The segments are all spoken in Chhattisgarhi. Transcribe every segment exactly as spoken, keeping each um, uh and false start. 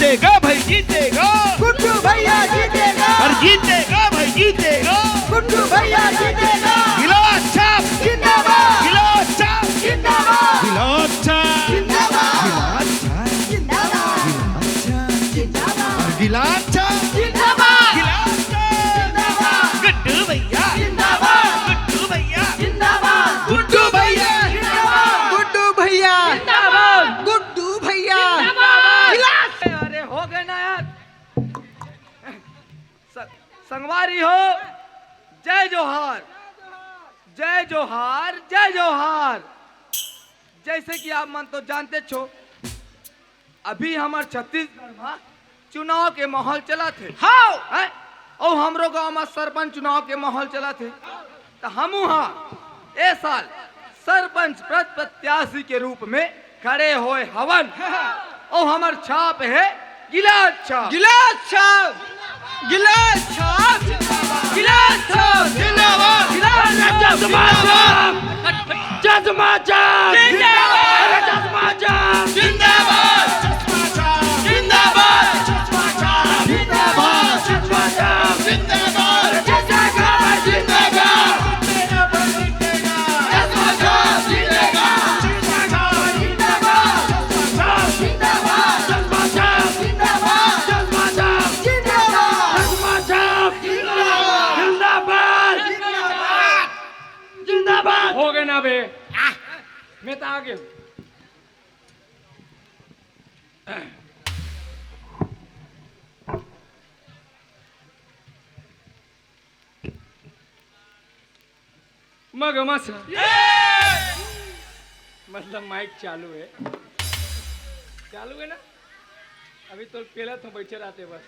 जीतेगा भाई, जीतेगा। गुड्डू भैया जीतेगा। अरे जीतेगा भाई, जीतेगा। गुड्डू भैया जीतेगा। गिलास छाप जिंदाबाद। गिलास छाप जिंदाबाद। गिलास छाप जिंदाबाद। गिलास छाप जिंदाबाद। गिलास छाप जिंदाबाद। गिलास छाप जिंदाबाद। गिलास छाप जिंदाबाद। गुड्डू भैया जिंदाबाद। गुड्डू भैया जिंदाबाद। गुड्डू भैया जिंदाबाद। गुड्डू भैया जिंदाबाद। गुड्डू भैया जिंदाबाद। गिलास। अरे हो गए ना यार। स-, संगवारी हो, जय जोहार, जय जोहार, जय जोहार। जैसे कि आप मन तो जानते छो, अभी हमर छत्तीसगढ़ में चुनाव के माहौल चलत हे। हाँ। हैं? अउ हमरो गांव में सरपंच चुनाव के माहौल चलत हे, त हमू हा ए साल सरपंच प्र-, प्रत्याशी के रूप में खड़े होए हवन। अउ हमर छाप हे गिलास छाप। गिलास छाप। गिलास छाप। गिलास छाप। जिंदाबाद। गिलास छाप। चश्मा छाप। चश्मा छाप। जिंदाबाद। अरे चश्मा छाप। जिंदाबाद। चश्मा छाप। जिंदाबाद। चश्मा छाप। जिंदाबाद। चश्मा छाप। जिंदाबाद। जिंदाबाद। जिंदाबाद। जिंदाबाद। जिंदाबाद। जिंदाबाद। जिंदाबाद। हो गए ना बे? मैं तो आ गया। मगमस। मतलब माइक चालू है, चालू है ना? अभी तो पेला तो बैठे रहते बस।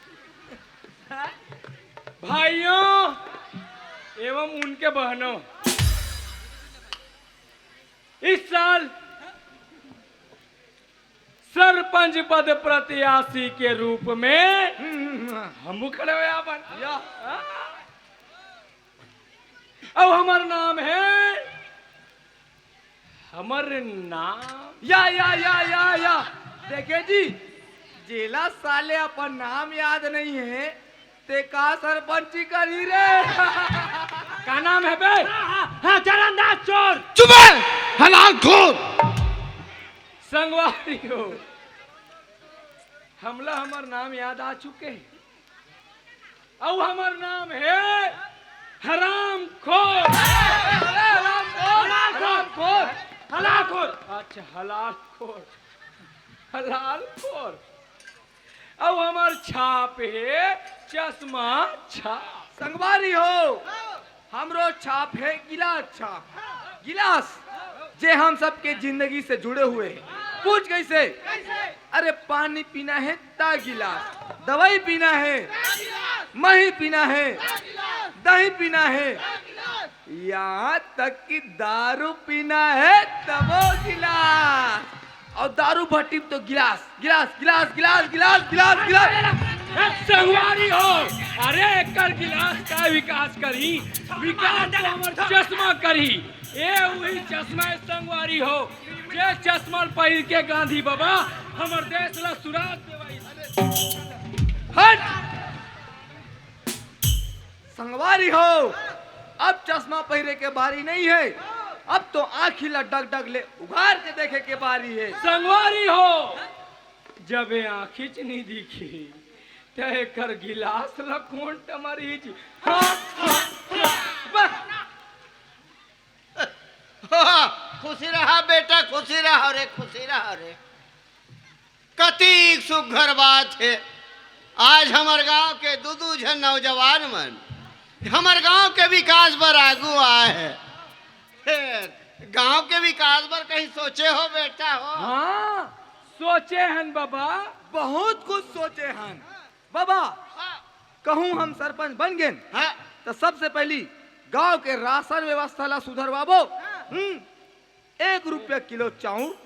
भाइयों एवं उनके बहनों, इस साल सरपंच पद प्रत्याशी के रूप में हम खड़े हुए अपन। या। हाँ। अब हमर नाम है, हमर नाम या, या, या, या, या। देखे जी, जेला साले अपन नाम याद नहीं है, ते का सरपंची करही रे? का नाम है बे? हाँ, हाँ, हाँ, चरणदास चोर। चुप है, हलाल खोर। संगवारी हो, हमला हमर नाम याद आ चुके हे। अउ हमर नाम हे हराम खोर। हराम खोर। हलाल खोर। अच्छा, हलाल खोर। हलाल खोर। अउ हमर छाप हे चश्मा छाप। संगवारी हो, हमरो छाप हे गिलास छाप। गिलास, जे हम सबके जिंदगी से जुड़े हुए हैं। पूछ कैसे? अरे पानी पीना है ता गिलास, दवाई पीना है, मही पीना है, दही पीना है, यहाँ तक कि दारू पीना है तबो गिलास। अउ दारू भट्टी तो गिलास, गिलास, गिलास, गिलास, गिलास, गिलास, गिलास। ए, संगवारी हो, अरे एकर गिलास का विकास करही, विकास तो हमर चश्मा करही। ए उही चश्मा ए संगवारी हो, जे चश्मा पहिर के गांधी बाबा हमर देश ला सुराज देवाई। हट। संगवारी हो, अब चश्मा पहिरे के बारी नहीं है, अब तो आँखी ला डग डग ले उघार के देखे के बारी है। संगवारी हो, जब ये आँखी च नहीं दिखी, त एकर गिलास ला कौन टमरी जी? हाँ, हाँ, हाँ, बस। खुशी रहा बेटा, खुशी रहा रे, खुशी रहा रे। कतिक सुघर बात हे। आज हमर गांव के दू दू झन नौजवान मन हमर गांव के विकास बर आगू आए हे। फेर गांव के विकास बर कहीं सोचे हो बेटा हो? हाँ, सोचे हन बाबा। बहुत कुछ सोचे हन बाबा। हाँ। कहूँ हम सरपंच बन गेन, हाँ। त सबसे पहली गांव के राशन व्यवस्था ला सुधरवाबो। हाँ। हम्म, एक रुपया किलो चाउर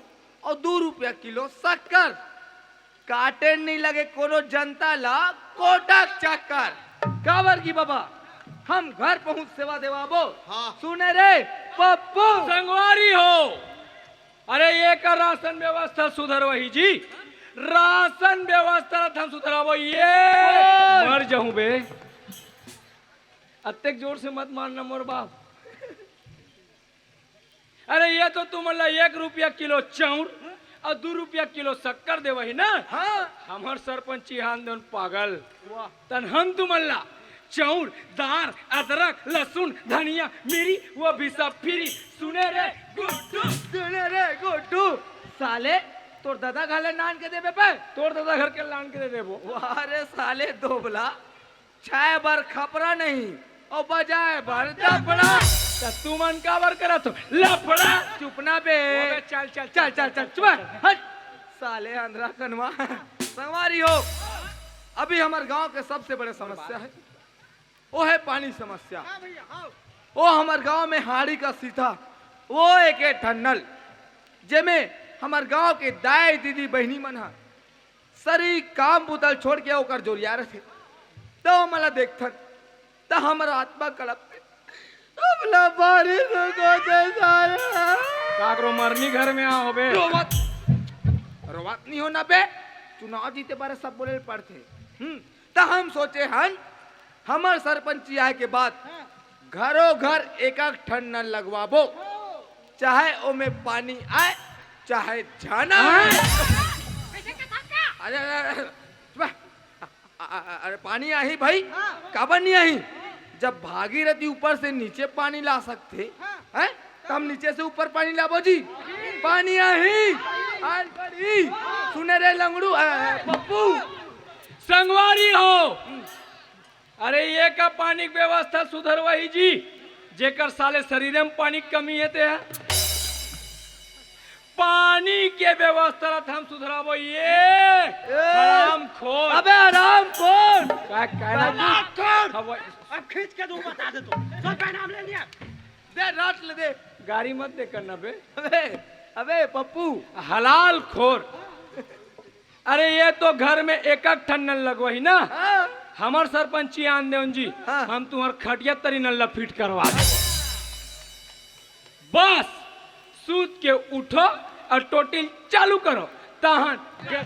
अउ दू रुपया किलो शक्कर। काटे नहीं लगे कोनो जनता ला कोटा के चक्कर। काबर की बाबा, हम घर पहुंच सेवा देवाबो। हाँ। सुने रे पप्पू। संगवारी हो, अरे एकर राशन व्यवस्था सुधरवाही जी, राशन व्यवस्था ला हम सुधराबो। ये मर जाहूं बे। अतेक जोर से मत मारना मोर बाप। अरे, ये तो तुमन ला एक रुपया किलो चाउर अउ दू रुपया किलो शक्कर देवही ना। हाँ। हमर सरपंच इहान देवन पागल। वाह। तन हम तुमन ला चाउर, दार, अदरक, लहसुन, धनिया, मिरी, वो भी सब फ्री। सुने रे गुड्डू। सुने रे गुड्डू। साले, तोर ददा घर ले लान के देबे बे? तोर ददा घर के लान के दे देबो। वाह रे साले दोबला, छाए बर खपरा नहीं अउ बजाए बर दफड़ा। त तुमन काबर करत हो लफड़ा? चुप ना बे। अबे चल, चल, चल, चल, चल, चुप। हट। साले अंधरा कनवा। संगवारी हो, अभी हमर गांव के सबसे बड़े समस्या हे, वो हे पानी समस्या। हाँ भैया, हाँ। वो हमर गांव में हाड़ी का सीधा, वो एक ठन नल, जेमे हमर गांव के दाई दीदी बहिनी मन ह सरी काम बुता ल छोड़ के ओकर जोरिया रथे। त ओमन ला देखथन, त हमर आत्मा कलपथे। अब ला बारिश हो जाए सारा। काकरो मरनी घर में आ होबे। रोवत, रोवत नहीं हो ना बे। चुनाव जीते बारे सब बोले ल पड़थे। हम्म, त हम सोचे हन, हमर सरपंची आए के बाद हाँ। घरो घर एक एक ठन नल लगवाबो, हाँ। चाहे ओमे पानी आए, चाहे झन आए। हाँ। अरे, अरे, अरे, चुप। अ-, अ-, अ-, अरे, पानी आही भाई, हाँ। काबर नहीं आही? जब भागीरथी ऊपर से नीचे पानी ला सकथे, हाँ। हैं? त हम नीचे से ऊपर पानी लाबो जी। पानी आही, आल पड़ी। सुने रे लंगड़ू, अ, पप्पू। संगवारी हो, अरे ये का पानी के व्यवस्था सुधरवाही जी, जेकर साले शरीर में पानी के कमी हे ते ह। पानी के व्यवस्था ला हम सुधराबो ये ए! हरामखोर। अबे हरामखोर। का कहना बे? हरामखोर। अब खींच के दूं बता दे तो। सब का नाम ले लिया। दे रट ले दे। गारी मत दे करना बे। अबे, अबे पप्पू। हलालखोर। अरे ये तो घर में एक एक ठन नल लगवाही ना। हाँ। हमर सरपंची आन देवन जी, हाँ। हम तुम्हर खटिया तरी नल ला फिट करवा दे। बस सूत के उठो अउ टोटी ल चालू करो, तहन गड़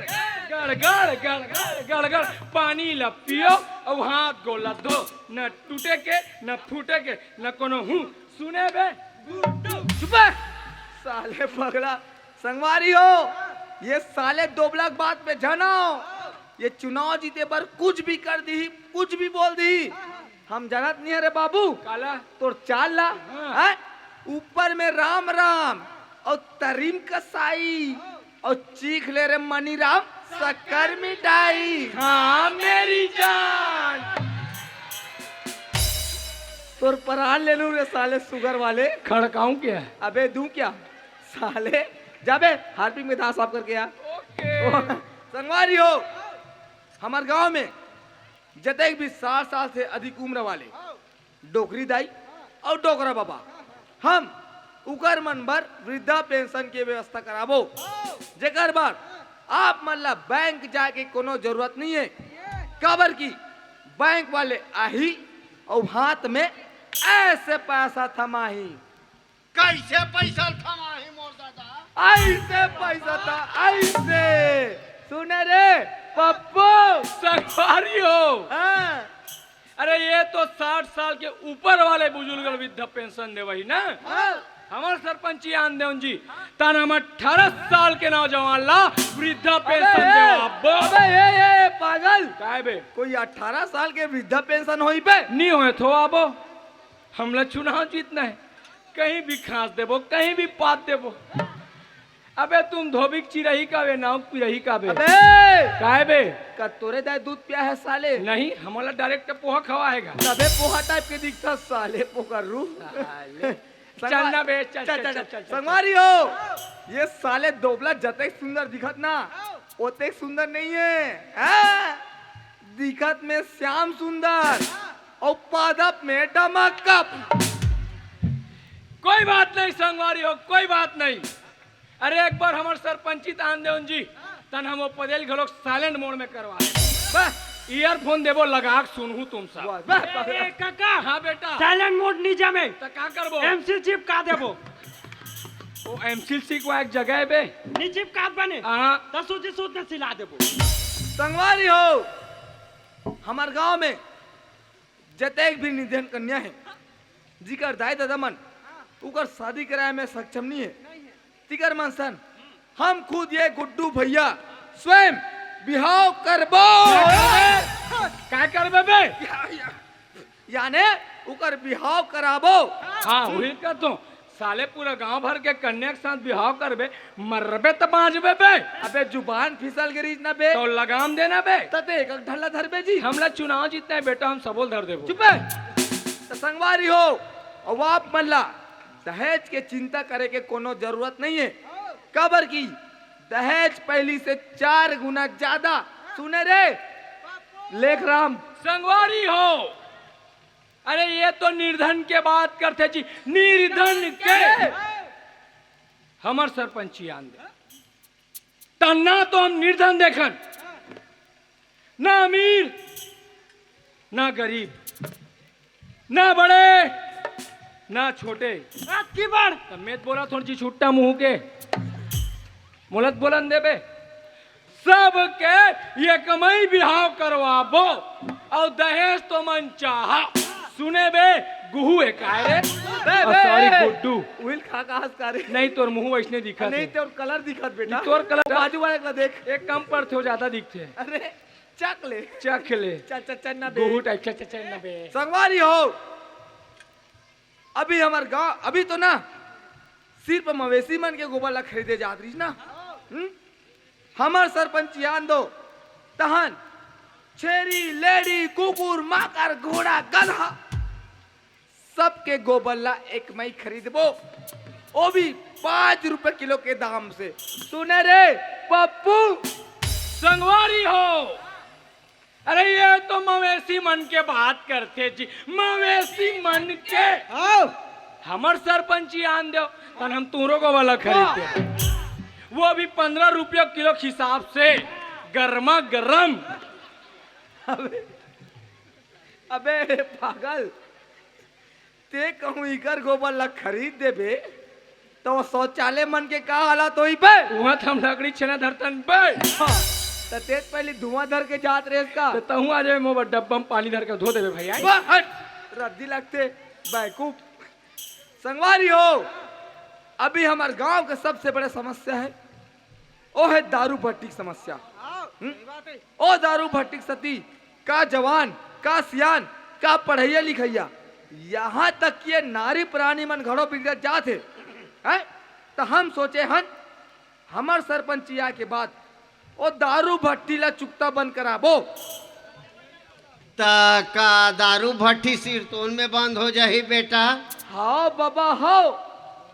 गड़ गड़ गड़ गड़ गड़ पानी ला पियो अउ हाथ गोड़ ला धो, न टूटे के, न फूटे के, न कोनो हूँ। सुने बे? चुप बे। साले पगला। संगवारी हो, ये साले दोबला के बात पे झन आओ। ये चुनाव जीते बर कुछ भी कर दी, कुछ भी बोल दी। हम जानत नहीं हे रे बाबू। काला? तोर चाल ला, हाँ। हैं? ऊपर में राम राम अउ तरी म कसाई अउ चीख ले रे मनीराम शक्कर मिठाई। हाँ, मेरी जान। तोर परान ले लूं रे साले सुगर वाले। खड़काऊं क्या? अबे दूं क्या? साले, जा बे, हारपिक में धान साफ करके आ। ओके। संगवारी हो, हमर गांव में जतेक भी साठ साल से अधिक उम्र वाले डोकरी दाई अउ डोकरा बाबा, हम उकर मन बर वृद्धा पेंशन के व्यवस्था कराबो, जेकर बर आप मन ला बैंक जाए के कोनो जरूरत नहीं हे, काबर कि बैंक वाले आही अउ हाथ में ऐसे पैसा थमाही। कैसे पैसा थमाही मोर दादा? ऐसे पैसा था, ऐसे। सुने रे पप्पू। संगवारी हो। हाँ। अरे ये तो साठ साल के ऊपर वाले बुजुर्ग ल वृद्धा पेंशन देवही ना। हाँ। हमर सरपंची आन देवन जी, तन हम अठारह साल के नौजवान ला वृद्धा पेंशन अबे, देवाबो। अबे, ए, ए, पागल। काय बे? कोई अठारह साल के वृद्धा पेंशन होही बे? नहीं होय थो आबो। हमला चुनाव जीतना हे, कहीं भी खांस देबो, कहीं भी पाद देबो। अबे तुम धोबी के चिरही का बे, नाव के पिरही का बे? अबे! काय बे? का तोरे दाई दूध पिया हे साले? नहीं, हमला direct पोहा खवाएगा। तबे पोहा type के दिखता साले, पोकरू। साले। चल ना बे, चल, चल, चल, चल, चल, चल, चल। संगवारी हो, ये साले दोबला जतेक सुंदर दिखत ना, ओतेक सुंदर नहीं हे। हाँ? दिखत में श्याम सुंदर अउ पादप में डमकप। कोई बात नहीं संगवारी हो, कोई बात नहीं। अरे एक बार हमर सरपंची त आन देवन जी, तन हम वो पदेल घलोक silent mode में करवा दे। बस। Earphone देबो लगा के सुनहू तुम सब। बस, बस, बस। ए, ए, काका। हाँ बेटा। Silent mode नहीं जामे। त का करबो? M C chip का देबो? ओ एमसील सिखवा एक जगह हे बे। निचिप काट बने। हाँ। त सूजी सूत न सिला देबो। संगवारी हो, हमर गांव में जतेक भी निर्धन कन्या हे, जिकर दाई ददा मन उकर शादी कराए में सक्षम नहीं हे, तिकर मन सन हम खुद ये गुड्डू भैया स्वयं बिहाव करबो। का करबे बे? या, या, याने उकर बिहाव कराबो। हाँ, उही का तो। साले पूरा गांव भर के कन्या के साथ बिहाव करबे, मरबे त बांचबे बे। अबे जुबान फिसल गे रहिस ना बे। तो लगाम देना बे। त ते एक एक ढल्ला धरबे जी। हमला चुनाव जीतना हे बेटा, हम सबो ल धर देबो। चुप है। त संगवारी हो, अउ आप मन ला दहेज के चिंता करे के कोनो जरूरत नहीं हे, काबर कि दहेज पहिली से चार गुना ज्यादा। सुने रे लेखराम। संगवारी हो, अरे ये तो निर्धन के बात करथे जी, निर्धन के। हमर सरपंची आन दे, त ना तो हम निर्धन देखन, ना अमीर, ना गरीब, ना बड़े, ना छोटे। अतकी बड़। त मैं त बोला थोड़ी जी छुट्टा मुंह के, मोला त बोलन देबे। सबके एकमई बिहाव करवाबो, अउ दहेज तो मन चाहा। सुने बे, गुहू हे काय रे? बे, अ, बे, sorry, ए, गुड्डू। उहिल खा का हंस का रे? नहीं, तोर मुंह वैसने दिखत नहीं, हे। तोर colour दिखत बेटा। तोर colour। बाजू वाले ला देख। एक कम पड़थे, ज्यादा दिखथे। अरे, चख ले। चख ले। चल, चल, चल ना बे। गुहू type, चल, चल, चल ना बे। संगवारी हो, अभी हमर गांव, अभी तो ना, सिर्फ मवेशी मन के गोबर ला खरीदे जात रहिस ना। हम्म? हमर सरपंची आन दो, तहन छेरी, लेड़ी, कुकुर, माकर, घोड़ा, गधा, सबके गोबर ला एकमई खरीदबो, ओ भी पाँच रुपए किलो के दाम से। सुने रे पप्पू। संगवारी हो, अरे ये तो मवेशी मन के बात करथे जी, मवेशी मन के। आओ। हमर सरपंची आन देव, तहन हम तुंहरो गोबर ला खरीदबो। वो भी पन्द्रह रुपया किलो के हिसाब से, गर्मा गर्म। अबे, अबे पागल, ते कहूं इकर गोबर ला खरीद देबे, त वो शौचालय मन के का हालत होही बे? उहाँ त हम लकड़ी छेना धरतन बे। हाँ, त ते त पहिली धुआं धर के जात रेहेस का? त तहूं आ जाबे, मोर बर डब्बा म पानी धर के धो देबे भैया। बा, हट, रद्दी लगथे, बैकूफ। संगवारी हो, अभी हमर गांव के सबसे बड़े समस्या हे, ओ हे दारू भट्टी के समस्या। हम्म? ओ दारू भट्टी के सेती का जवान, का सियान, का पढ़इया लिखइया, यहाँ तक कि ये नारी प्राणी मन घलो बिगड़त जात हे, हैं? त हम सोचे हन, हमर सरपंची आय के बाद ओ दारू भट्टी ला चुकता बंद कराबो। त का दारू भट्टी सिरतोन में बंद हो जाही बेटा? हव बबा हव,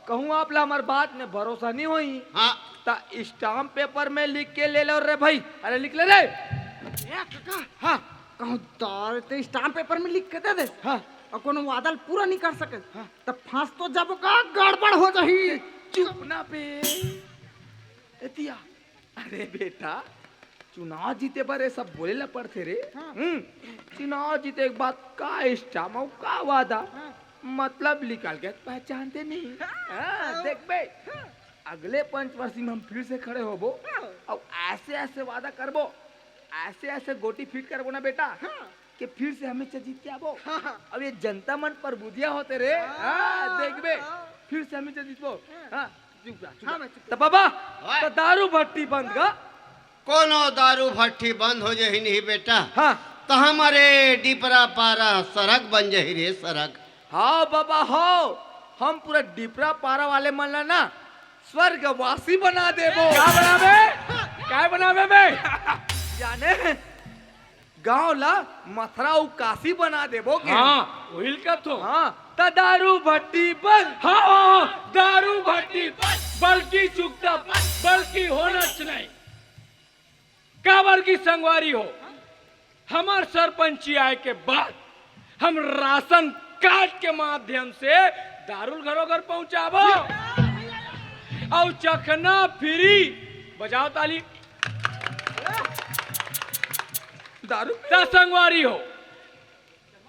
कहूं आप ला हमर बात में भरोसा नइ होही। हाँ। त stamp paper में लिख के ले लो रे भई। अरे लिख ले रे। ए काका। हाँ। कहूं दारू ते stamp paper में लिख के दे दे। हाँ। अउ कोनो वादा ल पूरा नइ कर सके। हाँ। त फंस तो जाबो का, गड़बड़ हो जाही। चुप ना बे। एतिया। अरे बेटा, चुनाव जीते बर ये सब बोले ला पड़थे रे। हाँ। हम्म, चुनाव जीते के बाद का stamp अउ का वादा? हाँ। मतलब निकल के पहचानते नहीं। हाँ। हाँ, देखबे। हाँ। अगले पंचवर्षी में हम फिर से खड़े होबो। हाँ। अउ ऐसे ऐसे वादा करबो, ऐसे ऐसे गोटी fit करबो ना बेटा, हाँ। कि फिर से हमेशा जीत के आबो। हाँ, हाँ। अब ये जनता मन परबुधिया होथे रे। हाँ, हाँ, देखबे। हाँ। फिर से हमेशा जीतबो। हाँ। हाँ। चुप जा, चुप हाँ, जा। मैं चुप त बबा, ओए। त दारू भट्टी बंद गा। कोनो दारू भट्टी बंद हो जाही नहीं बेटा। हाँ। त हमरे डिपरा पारा सड़क बन जाही रे, सड़क। हव बबा हव, हम पूरा डिपरा पारा वाले मन ला ना स्वर्गवासी बना देबो। का बनाबे? काय बनाबे बे? याने गांव ला मथुरा अउ काशी बना देबो के? हाँ, उहिल कथों। हाँ, त दारू भट्टी बंद। हाँ, हाँ, हाँ, दारू भट्टी बंद, बल्कि चुकता बंद, बल्कि होनाच नहीं। काबर कि संगवारी हो, हमर सरपंची आय के बाद हम राशन कार्ड के माध्यम से दारू ल घरो घर पहुंचाबो। अउ चखना free, बजाओ ताली। दारू त संगवारी हो,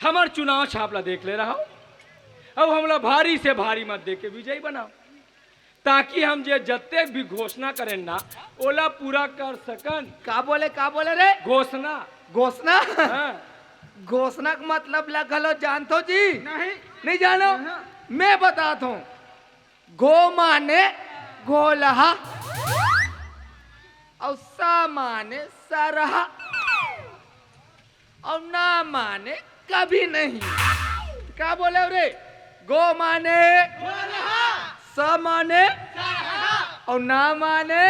हमर चुनाव छाप ला देख ले रहो, अउ हमला भारी से भारी मत दे के विजयी बनाओ। ताकि हम जे जतेक भी घोषणा करेन ना, ओला पूरा कर सकन। का बोले, का बोले रे? घोषणा। घोषणा? हाँ। घोषणा के मतलब ला घलो जानथो जी? नहीं। नहीं जानो? हाँ। मैं बतात हूँ। घो माने घोलहा, अउ स माने सरहा, अउ ना माने कभी नहीं। का बोले रे? गो माने, स माने, अउ ना माने।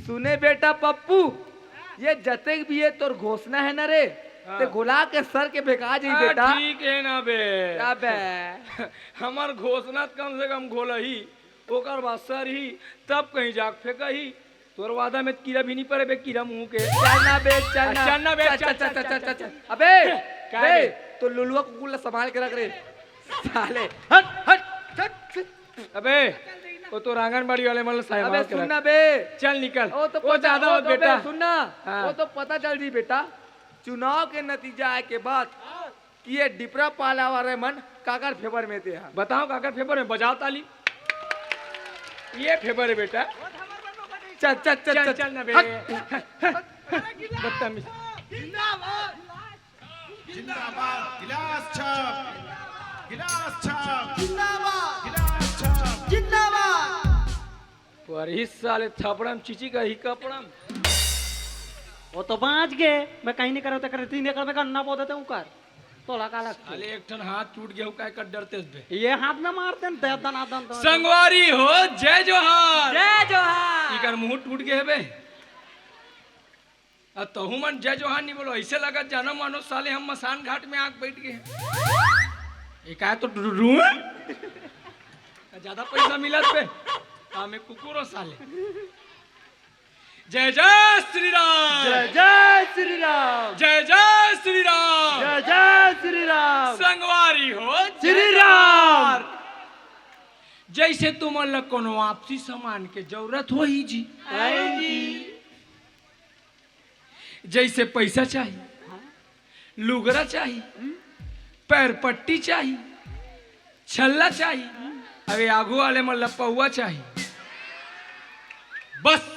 सुने बेटा पप्पू, ये जतेक भी ये तोर घोषणा है ना रे, हाँ। ते गोला के सर के बेकार जाही हाँ, बेटा। ठीक है ना बे। अबे। हमर घोषणा त कम से कम घोलही, ओकर बाद सरही, तब कहीं जाके फेंकही। तोर वादा में कीरा भी नहीं पड़े बे, कीरा मुंह के। चल ना बे, चल ना। चल ना बे, चल, चल, चल, चल, चल, चल, चल। चल। अबे, का बे, रे? तो लुलुआ कुकुर ला संभाल के रख रे। साले। हट, हट, हट, हट। अबे, वो तो आंगनबाड़ी वाले मन ला संभाल अबे, के सुन रख। ना बे। चल निकल। वो तो वो पता, ज्यादा वो मत तो बेटा। बे, सुन ना। हाँ। वो तो पता चल जी बेटा। चुनाव के नतीजा आए के बाद कि ये डिपरा पाला वाले मन काकर फेवर में ते हा। बताओ काकर फेवर में, बजाओ ताली। ये फेवर है बेटा। चल, चल, चल, चल, चल। चल ना बे। हट। बदतमीज। जिंदाबाद। गिलास छाप। गिलास छाप। जिंदाबाद। गिलास छाप। जिंदाबाद। पर इस साले थपड़म चीची का ही कपड़म। वो तो बाँच गे। मैं कहीं नहीं करो तो कर तीन एकड़ में गन्ना बो देते ऊपर। तोला का लगथे? साले एक ठन हाथ टूट गे हो, काय कर डरते बे? ये हाथ ना मारते न, दे दन आदन तो। संगवारी हो, जय जोहार। जय जोहार। इकर मुंह टूट गे हे बे। अब तहू मन जय जोहार नहीं बोलो, ऐसे लगत जानो मानो साले हम मसान घाट में आके बैठ गे। ये काय तो डुडुडु? ज्यादा पैसा मिलत बे। हाँ, मैं कुकुर हो साले। जय जय श्री राम। जय जय श्री राम। जय जय श्री राम। जय जय श्री राम। संगवारी हो, श्री राम। जैसे तुमन ला कोनो आपसी सामान के जरूरत होही जी। आई जी। जैसे पैसा चाही, लुगरा चाही, पैर पट्टी चाही, छल्ला चाही, अबे आगू वाले मन ला पौवा चाही। बस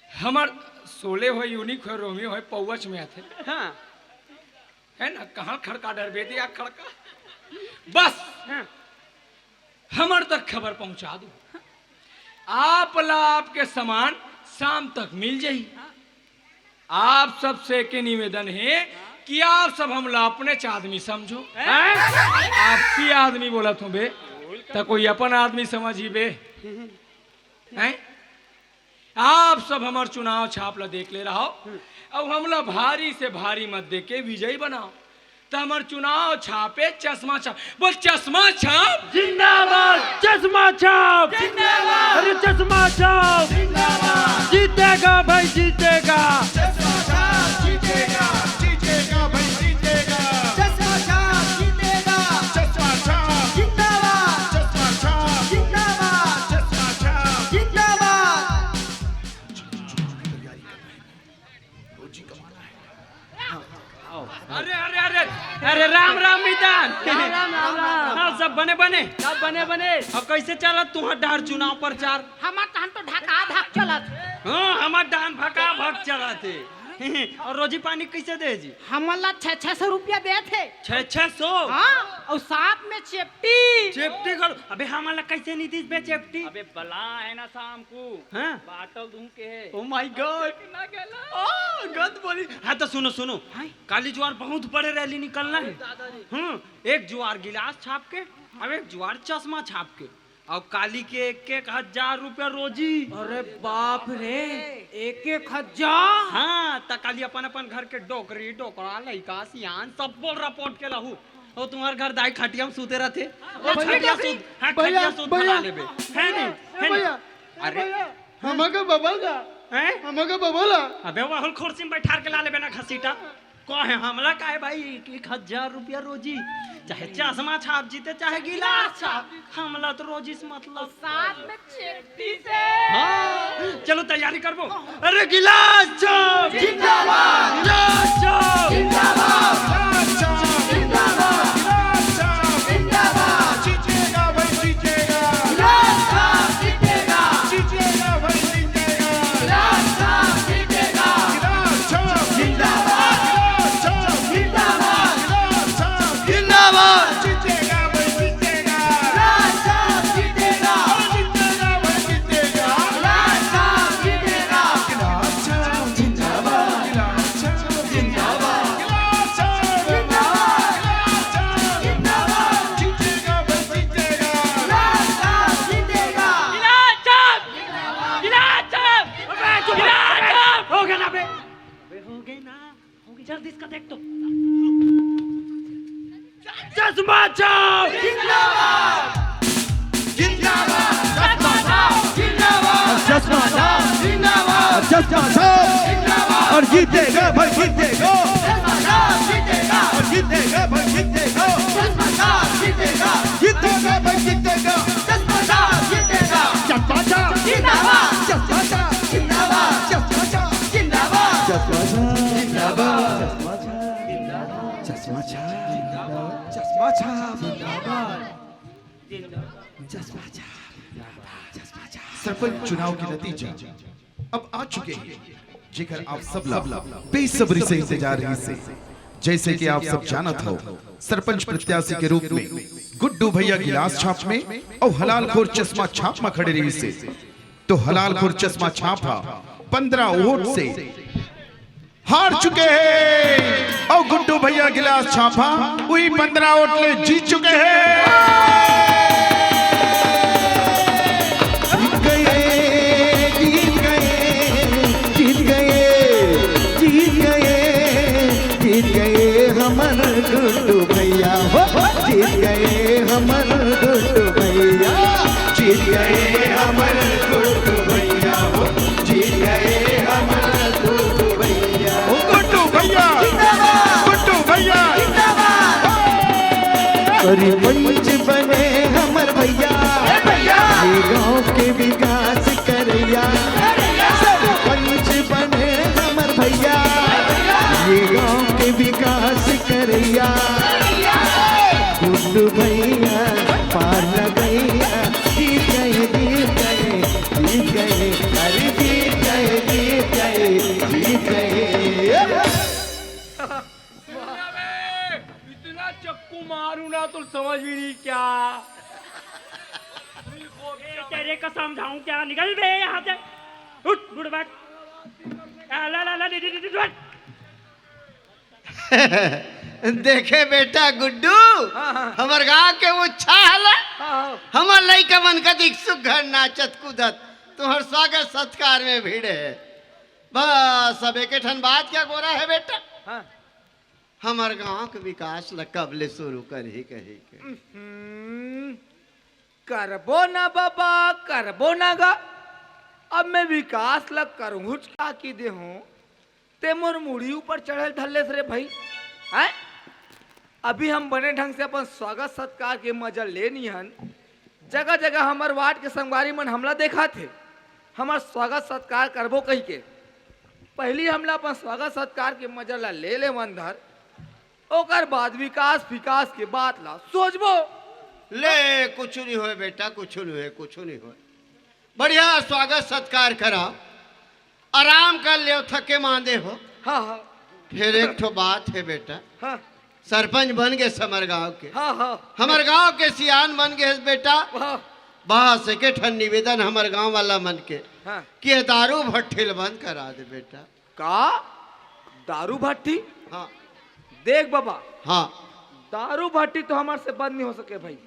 हमर सोले होय, यूनिक होय, रोमियो होय, पौवच में आथे। हाँ। है ना, कहाँ खड़का डरबे दिया खड़का। बस हाँ। हमर तक खबर पहुंचा दो। आप ला आपके सामान शाम तक मिल जाही। आप सबसे एक निवेदन है कि आप सब हमला अपने च आदमी समझो। हैं? आपसी आदमी बोलत हूँ बे, त कोई अपन आदमी समझी बे। हैं? आप सब हमर चुनाव छाप ला देख ले रहो, अउ हमला भारी से भारी मत दे के विजयी बनाओ। त हमर चुनाव छापे चश्मा छाप। बोल, चश्मा छाप। जिंदाबाद। चश्मा छाप। जिंदाबाद। अरे चश्मा छाप। जिंदाबाद। जीतेगा भाई, जीतेगा। चश्मा छाप जीतेगा, जीतेगा भाई, जीतेगा। चश्मा छाप जीतेगा। चश्मा छाप। जिंदाबाद। चश्मा छाप। जिंदाबाद। चश्मा छाप। जिंदाबाद। रोजी कमाना है। अरे, अरे, अरे, अरे, राम, राम, मितान। राम, राम, राम, राम। हाँ, सब बने, बने। सब बने, बने। अब कैसे चलत तुहार डहर चुनाव प्रचार? हमार तहन तो ढका ढक चलत। हाँ, हमार डहन भका भक चलत हे। अउ रोजी पानी कैसे दे जी? हमन ला छह छह सौ रुपया देत हे। छह छह सौ? हाँ, अउ साथ में चेपटी। चेपटी कर, अबे हमन ला कैसे नहीं दीस बे चेपटी? अबे बला है ना शाम को। हाँ? बाटल दूं के है। Oh my God। ना गेला। ओ, गंद बोली। हाँ तो सुनो, सुनो। हाँ? काली जुआर बहुत बड़े रैली निकलना है। हम्म, एक जुआर गिलास छाप के, अब एक जुआर चश्मा छाप के। अउ काली के एक एक हजार रुपया रोजी। अरे बाप रे, एक एक हजार? हाँ, त काली अपन अपन घर के डोकरी, डोकरा, लइका, सियान सब बोल रिपोर्ट के लाहू। अउ तुम्हार घर दाई खटिया में सूते रथे। अउ भैया, खटिया सूत, हाँ, भैया, खटिया सूत भैया, बना लेबे। है नहीं? है नहीं? भैया, अरे। भैया, हमका बबल का? हैं? हमका बबल का? अबे वहुल कुर्सी में बैठार के ला लेबे ना घसीटा। काहे हमला काहे भाई, एक, एक हजार रुपया रोजी, चाहे चश्मा छाप जीते, चाहे गिलास छाप, हमला तो रोजी से मतलब। साथ में चेपटी से। हाँ, चलो तैयारी करबो। अरे गिलास छाप। जिंदाबाद। गिलास छाप। जिंदाबाद। गिलास छाप। जिंदाबाद। गिलास छाप। जिंदाबाद। जीतेगा भाई, जीतेगा। चश्मा छाप। जिंदाबाद। जिंदाबाद। चश्मा छाप। जिंदाबाद। चश्मा छाप। जिंदाबाद। चश्मा छाप। जिंदाबाद। और जीतेगा भाई, जीतेगा। चश्मा छाप जीतेगा। और जीतेगा भाई, जीतेगा। चश्मा छाप जीतेगा। जीतेगा भाई, जीतेगा। चश्मा छाप जीतेगा। चश्मा छाप। जिंदाबाद। चश्मा छाप। जिंदाबाद। चश्मा छाप। जिंदाबाद। चश्मा छाप। जिंदाबाद। चश्मा छाप। चश्मा छाप। चश्मा छाप। सरपंच चुनाव के नतीजा अब आ चुके हैं, जेकर आप सब ला बेसब्री से इंतजार रहिसे। जैसे कि आप सब जानत हो, सरपंच प्रत्याशी के रूप में गुड्डू भैया गिलास छाप में और हलालखोर चश्मा छाप में खड़े रहिसे। तो हलालखोर चश्मा छाप हा पंद्रह वोट से हार चुके हैं और गुड्डू भैया गिलास छाप हा वही पंद्रह वोट ले जीत चुके हैं। जीत गए, जीत गए, जीत गए, जीत गए, जीत गए हमर गुड्डू भैया हो, जीत गए हमर गुड्डू भैया, जीत गए हमर गुड्डू भैया हो, जीत गए हमर गुड्डू भैया। ओ गुड्डू भैया, जिंदाबाद। गुड्डू भैया, जिंदाबाद। सरपंच बने हमर भैया, ए भैया। ये गांव के विकास करैया। सरपंच बने हमर भैया, ये गांव के विकास करैया। गुड्डू भैया, पार लगैया, जीत गए, जीत गए, जीत गए, अरे जीत गए, जीत गए, जीत गए। सुन ना बे, इतना चक्कू मारूं ना तो समझ भी नहीं क्या। ए, तेरे को समझाऊं क्या? निकल बे यहाँ से। उठ, उठ, बैठ। आ, ला, ला, ला, ले, ले, ले, ले, ले। देखे बेटा गुड्डू, हाँ, हाँ। हमर गांव के वो छाहला, हाँ, हाँ। हमर लइका मन कतिक सुघर नाचत कूदत तुहर स्वागत सत्कार में भिड़े हे। बस अब एके ठन बात के अगोरा हे बेटा। हाँ। हमर गांव के विकास ल कब ले शुरू करही कही के। हम्म, करबो ना बाबा, करबो ना गा। अब मैं विकास ल करहूंच का की देहूं, ते मोर मुड़ी ऊपर चढ़े ल धर लेस रे भाई। हैं? अभी हम बने ढंग से अपन स्वागत सत्कार के मजा लेनी हन, जगह जगह हमर वार्ड के संगवारी मन हमला देखाथे, हमर स्वागत सत्कार करबो कहिके। पहिली हमला अपन स्वागत सत्कार के मजा ला ले लेवन धर, ओकर बाद विकास विकास के बात ला सोचबो। ले, कुछु नहीं होय बेटा, कुछु नहीं होय, कुछु नहीं होय। बढ़िया स्वागत सत्कार करा, आराम कर ले, थके मांदे हो। हाँ, हाँ। फिर एक ठो बात हे बेटा, हाँ। सरपंच बन गेस हमर गांव के। हाँ, हाँ। हमर गांव के सियान बन गेस बेटा। हाँ। बस एके ठन निवेदन हमर गांव वाला मन के, हाँ। कि ये दारू भट्ठी ल बंद करा दे बेटा। का? दारू भट्ठी? हाँ। देख बाबा, हाँ। दारू भट्ठी तो हमर से बंद नहीं हो सके भाई।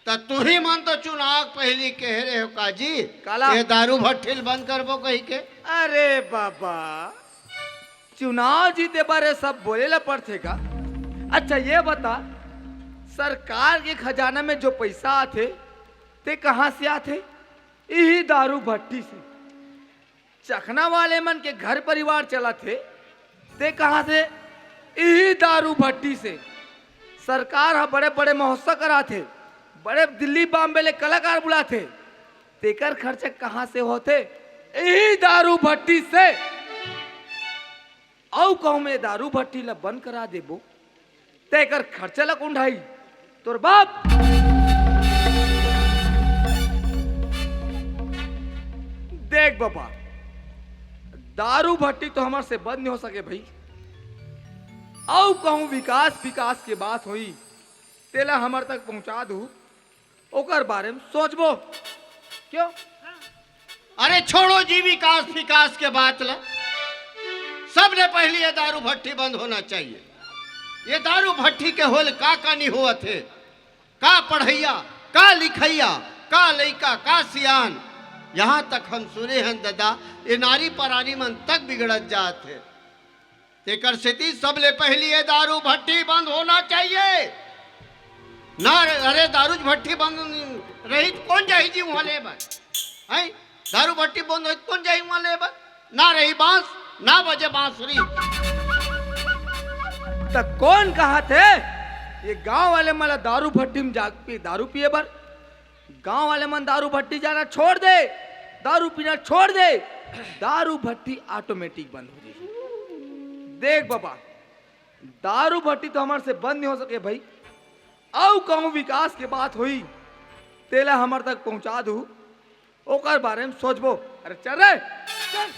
त तुही मन तो चुनाव के पहिली कहे रहे हो काजी, काला? ये दारू भट्ठी ल बंद करबो कही के। अरे बाबा, चुनाव जीते बर ये सब बोले ला पड़थे का? अच्छा ये बता, सरकार के खजाना में जो पैसा आथे, ते कहाँ से आथे? इही दारू भट्ठी से। चखना वाले मन के घर परिवार चलत हे, ते कहाँ से? इही दारू भट्टी से। सरकार ह बड़े-बड़े महोत्सव कराथे, बड़े दिल्ली बॉम्बे ले कलाकार बुलाथे, तेकर खर्चा कहाँ से होथे? इही दारू भट्टी से। अउ कहूँ मैं दारू भट्टी ल बंद करा देबो, तेकर खर्चा ल कोन उठाही? तोर बाप। देख बाबा, दारू भट्टी तो हमर से बंद नहीं हो सके भाई। अउ कहूँ विकास विकास के बात होई, तेला हमर तक पहुँचा दू, ओकर बारे में सोचबो। क्यों? अरे छोड़ो जी विकास फिकास के बात ल। सबले पहिली ये दारू भट्टी बंद होना चाहिए। ये दारू भट्टी के होय ले का का नहीं होवत हे, का पढ़इया, का लिखइया, का लइका, का सियान। यहाँ तक हम सुने हन ददा, ये नारी परानी मन तक बिगड़त जात हे। तेकर सेती सबले पहिली ये दारू भट्टी बंद होना चाहिए। ना, अरे, दारू भट्टी बंद रही त कोन जाही जी उहाँ ले बर? हैं? दारू भट्टी बंद होही त कोन जाही उहाँ ले बर? ना रही बांस, ना बजे बांसुरी। त कोन कहत हे ये गांव वाले मन ला दारू भट्टी में जा पी-, दारू पिए बर? गांव वाले मन दारू भट्टी जाना छोड़ दे, दारू पीना छोड़ दे, दारू भट्टी ऑटोमेटिक बंद हो जाही। देख बाबा, दारू भट्टी तो हमर से बंद नहीं हो सके भाई, अउ कहूं विकास के बात होही, तेला हमर तक पहुंचा दू, ओकर बारे में सोचबो। अरे चल रे, चल।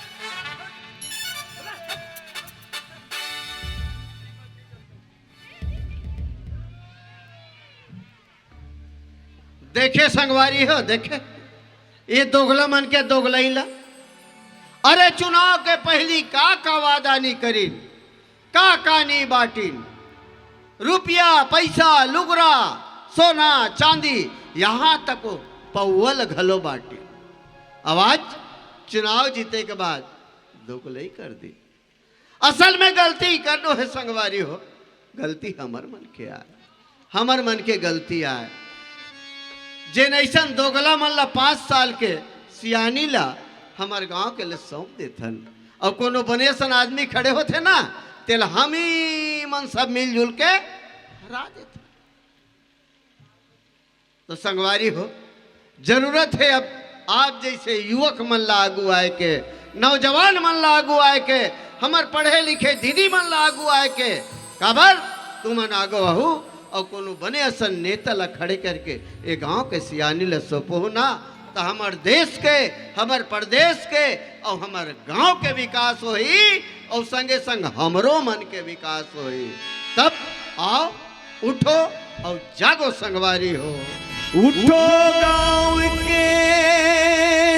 देखे संगवारी हो, देखे ये दोगला मन के दोगलई ला। अरे चुनाव के पहिली का का वादा नी करिन, का का नी बांटिन, रुपया, पैसा, लुगरा, सोना, चांदी, यहाँ तक पौवल घलो बांटिन। अब आज चुनाव जीते के बाद दोगलई कर दी। असल में गलती करनो हे संगवारी हो, गलती हमर मन के आय, हमर मन के गलती आय। जेन अइसन दोगला मन ला पाँच साल के सियानी ला हमर गांव के ले सौंप देथन, अउ कोनो बने असन आदमी खड़े होथे ना, तेला हम ही मन सब मिलजुल के हरा देथन। तो संगवारी हो, जरूरत हे अब आप जइसे युवक मन ला आगू आय के, नौजवान मन ला आगू आय के, हमर पढ़े लिखे दीदी मन ला आगू आय के। काबर तुमन आगू आहू अउ कोनो बने असन नेता ला खड़े करके ए गांव के सियानी ला सौंपहू ना, त हमर देश के, हमर प्रदेश के अउ हमर गांव के विकास होही अउ संगे संग हमरो मन के विकास होही। तब आओ, उठो अउ जागो संगवारी हो। उठो गांव के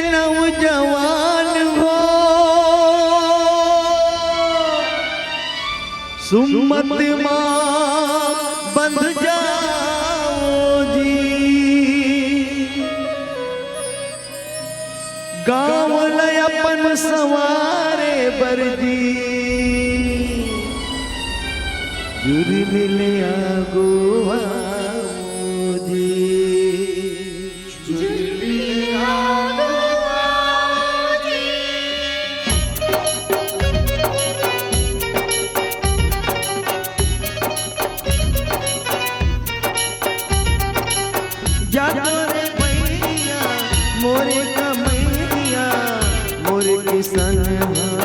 नौजवान हो, सुमत मा बंध जाओ जी। गांव ल अपन संवारे बर जी, जुर्मी ले आगू आओ जी। जुर्मी ले आगू आओ जी। जातो रे भैया मोरे कमैया, मोरे किसनहा